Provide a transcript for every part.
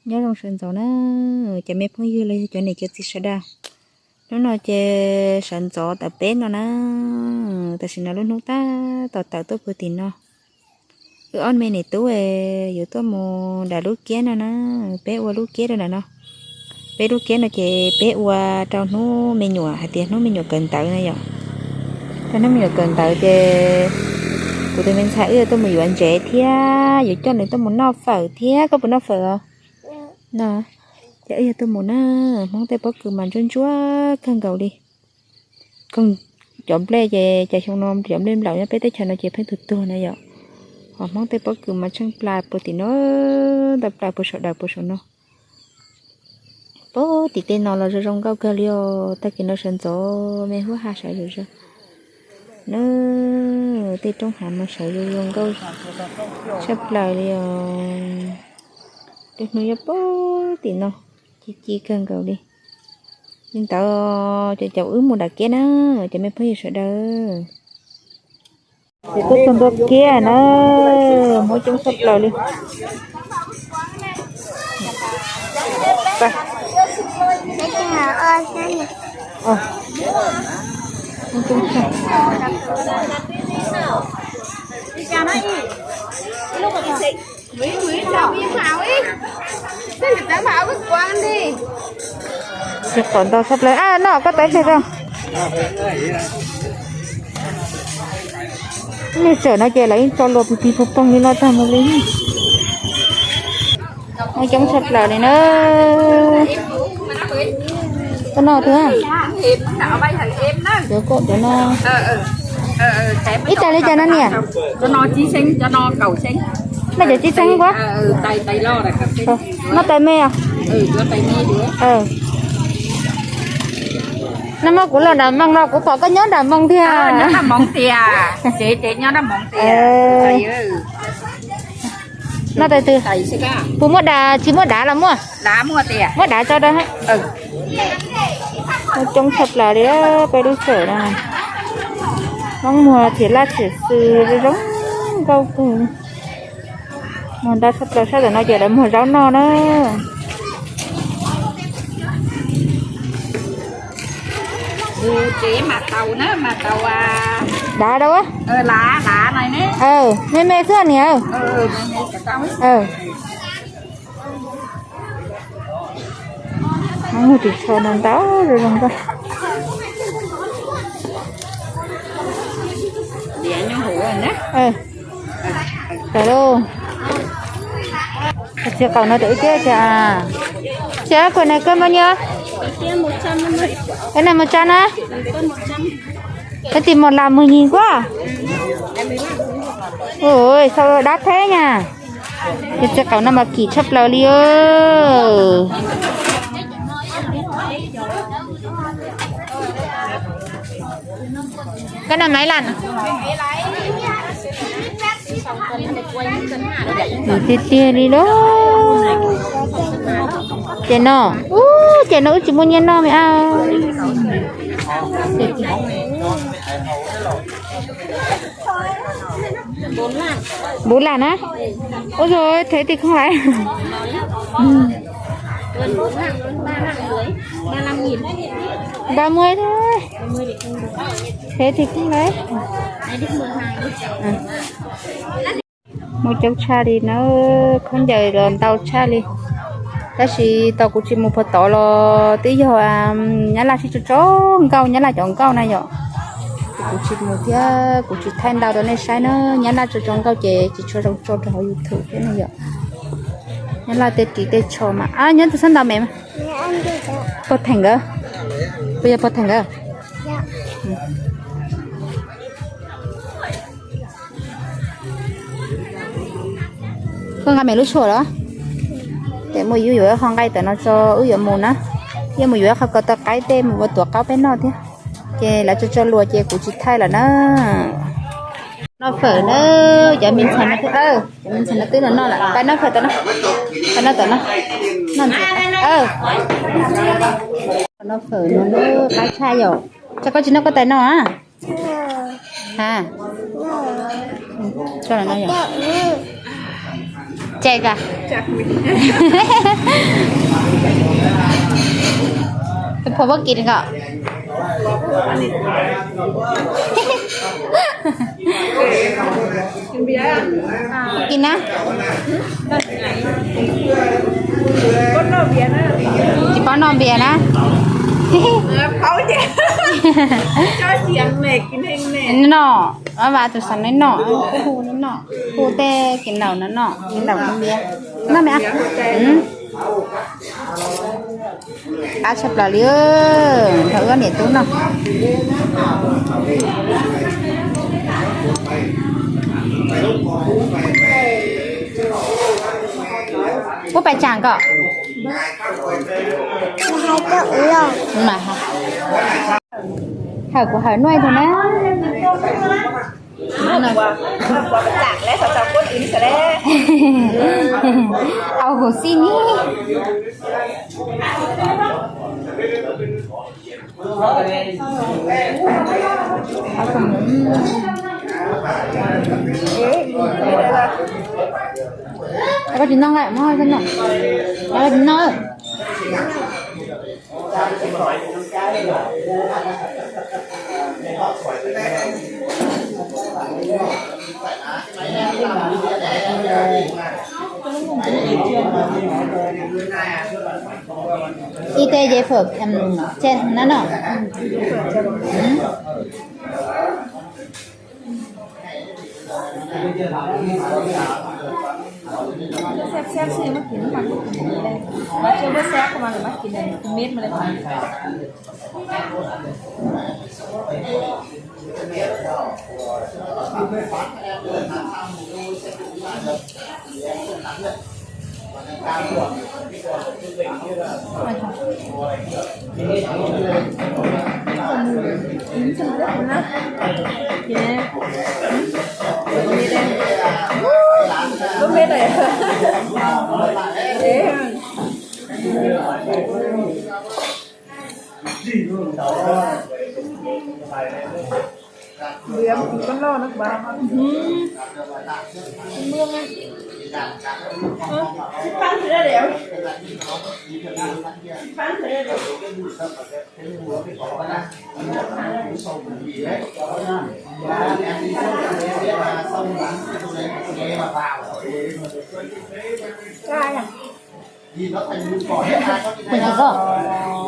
Nyob zoo sawv ntxov na, cov me phooj ywg los yog cov niam cov txiv sawv daws. Hnub no ces sawv ntxov tawm peb no na, tam sim no lub hnub tab tom tawm tuaj puag tim no. Wb ob me niam tub yuav tuaj mus dam lub kiab no na, peb ua lub kiab rau ntawm no. Peb lub kiab no ces peb ua rau hnub me nyuam hais tias hnub me nyuam kawm ntawv na yom. Rau hnub me nyuam kawm ntawv ces kuv tus me ntxhais wb yuav tuaj mus yuav ntsev thiab yuav coj nws tuaj mus noj fawm thiab. Koj puas noj fawm os? No, ces wb yuav tuaj mus na. Hmoob tej pob kws mas ntsuab ntsuab kawg nkaus li. Cov nplej ces cas xyoo no cov nplej nplaum nyob peb teb chaws no ces pheej tuag tuag na yom. Ho Hmoob tej pob kws mas tsheej plas puag tim no, ntau plas puag saum daws puag saum no. Puag tim tej no los zoo zoo nkauj kawg li os. Tag kis no sawv ntxov me huab ha sawv zoo zoo na, tej roob hav mas sawv zoo zoo nkauj tshaj plaws li os. Lub hnub nyob puag tim no ci ci kawg nkaus li. Li ntawd ces cov wb mus dam kiab na, cov me phooj ywg sawv daws. Ces tuaj txog ntua kiab na, muaj coob tshaj plaws li. Tsis qhov ntau tshaj plaws. Noj koj tais lig rau. Nws tseem no ces lawv yeej tso luas pig pig pog poog li no tag mus li. Muaj coob tshaj plaws li na. Koj noj twg? Cov koj cov no. Ib tais li cas no niam? Noj cov tsib xeeb kuab. Noj tais me os. Noj muab kuv los dam moos no kuv pom koj nyob dam moos tiag. Noj tais twg? Puas muab dav, tsis muab dav los muaj? Muab dav tso rau. Muaj coob tshaj plaws li peb lub txawm no. Hmoob muag thiab laj txiam xws zoo nkauj kawg. Muag ntau tshaj plaws, sab tom no ces lawv muag zaub noj na. Dav rau. Me me xwb niam. Muag ris tsho no ntau zoo zoo nkauj. Tawm lauj. Txiv qaum no rau ib tiab cas. Txiv, koj ne koj npaj nyiaj? Koj ne mus tsa na. Koj tim mos las mus nyig kuab. Ui, sau dab theb na. Ces txiv qaum no mas kim tshaj plaws li. Koj noj maiv laj. Tiag tiag li lauj. Ces no, ub, ces no wb tsis muaj nyiaj noj me a. Npub laj na. Ua zoo, thev tim khoob laiv. Ba mươi thôi. Thế thì không đấy. Muaj coob tshaj li na, khaub ncaws los ntau tshaj li. Tab sis tau kuv tsis mus puag tod los twb yog Nyab Laj sib tso tso nkauj, Nyab Laj cov nkauj na yom. Kuv tsis mus thiab kuv tsis thaij ntau rau nej saib na, Nyab Laj tso tso nkauj ces tsis tshua zoo tso rau hauv YouTube thiab na yom. Nyab Laj tej ris tej tsho mas, nyob tus xab ntaus me mas. Pog Theem nkawd, puas yog Pog Theem nkawd? Koj nqa me lub tshuaj los? Ces muaj yus yuav qho nqaij tawm no tso, wb yuav mus na. Yuav mus yuav qhov kom tau qaib tej mus ua tuav qaub peb noj thiab. Ces lawv tso tso luas ces kuv tsis thaij lawm na. Noj fawm na, cov me ntxhais no twb, cov me ntxhais no twb los noj lawm. Pais noj fawm tom no, pais noj tom no, noj ntxiv. Noj fawm no na, qab tshaj yom. Tsam koj tsis noj koj tais no a? Ha, koj los no yom. Cai ka. Tus phuam Vab Kis nkaus. Kis na. Tsis paub noj npias na. Noj, vas tus xav noj, hu noj, hu tej kis ntaum no noj, kis ntaum npias. Noj me a. Qab tshaj plaws li, nrog wb niam tub noj. Puab pais tsaam kom. Hawm kuv hawm nuaj tug na. Au huv xij ni. Koj tsis noj lawm, muab koj noj. Koj tsis noj. Ib teg yev fawm tseg na no. Qhov ntawd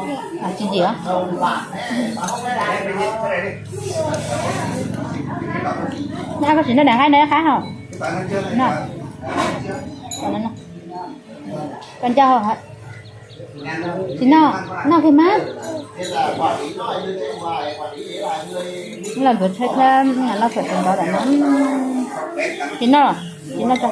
koj, tsis ntxim os. Koj tsis noj daim qaib ntawd qab hos. Koj nco, tsis noj, noj kiag mas. Los ntxuav tshaib tshaib, noj fawm tau ntau lawm no. Tsis noj, tsis noj tso.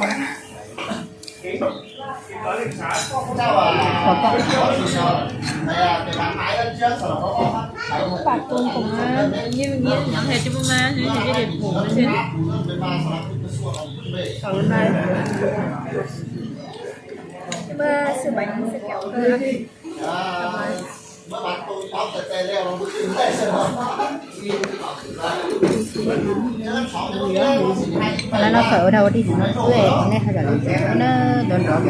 Lawv noj fawm ua dog ua dig no xwb, nej ho zam lub txim na, nrov nrov.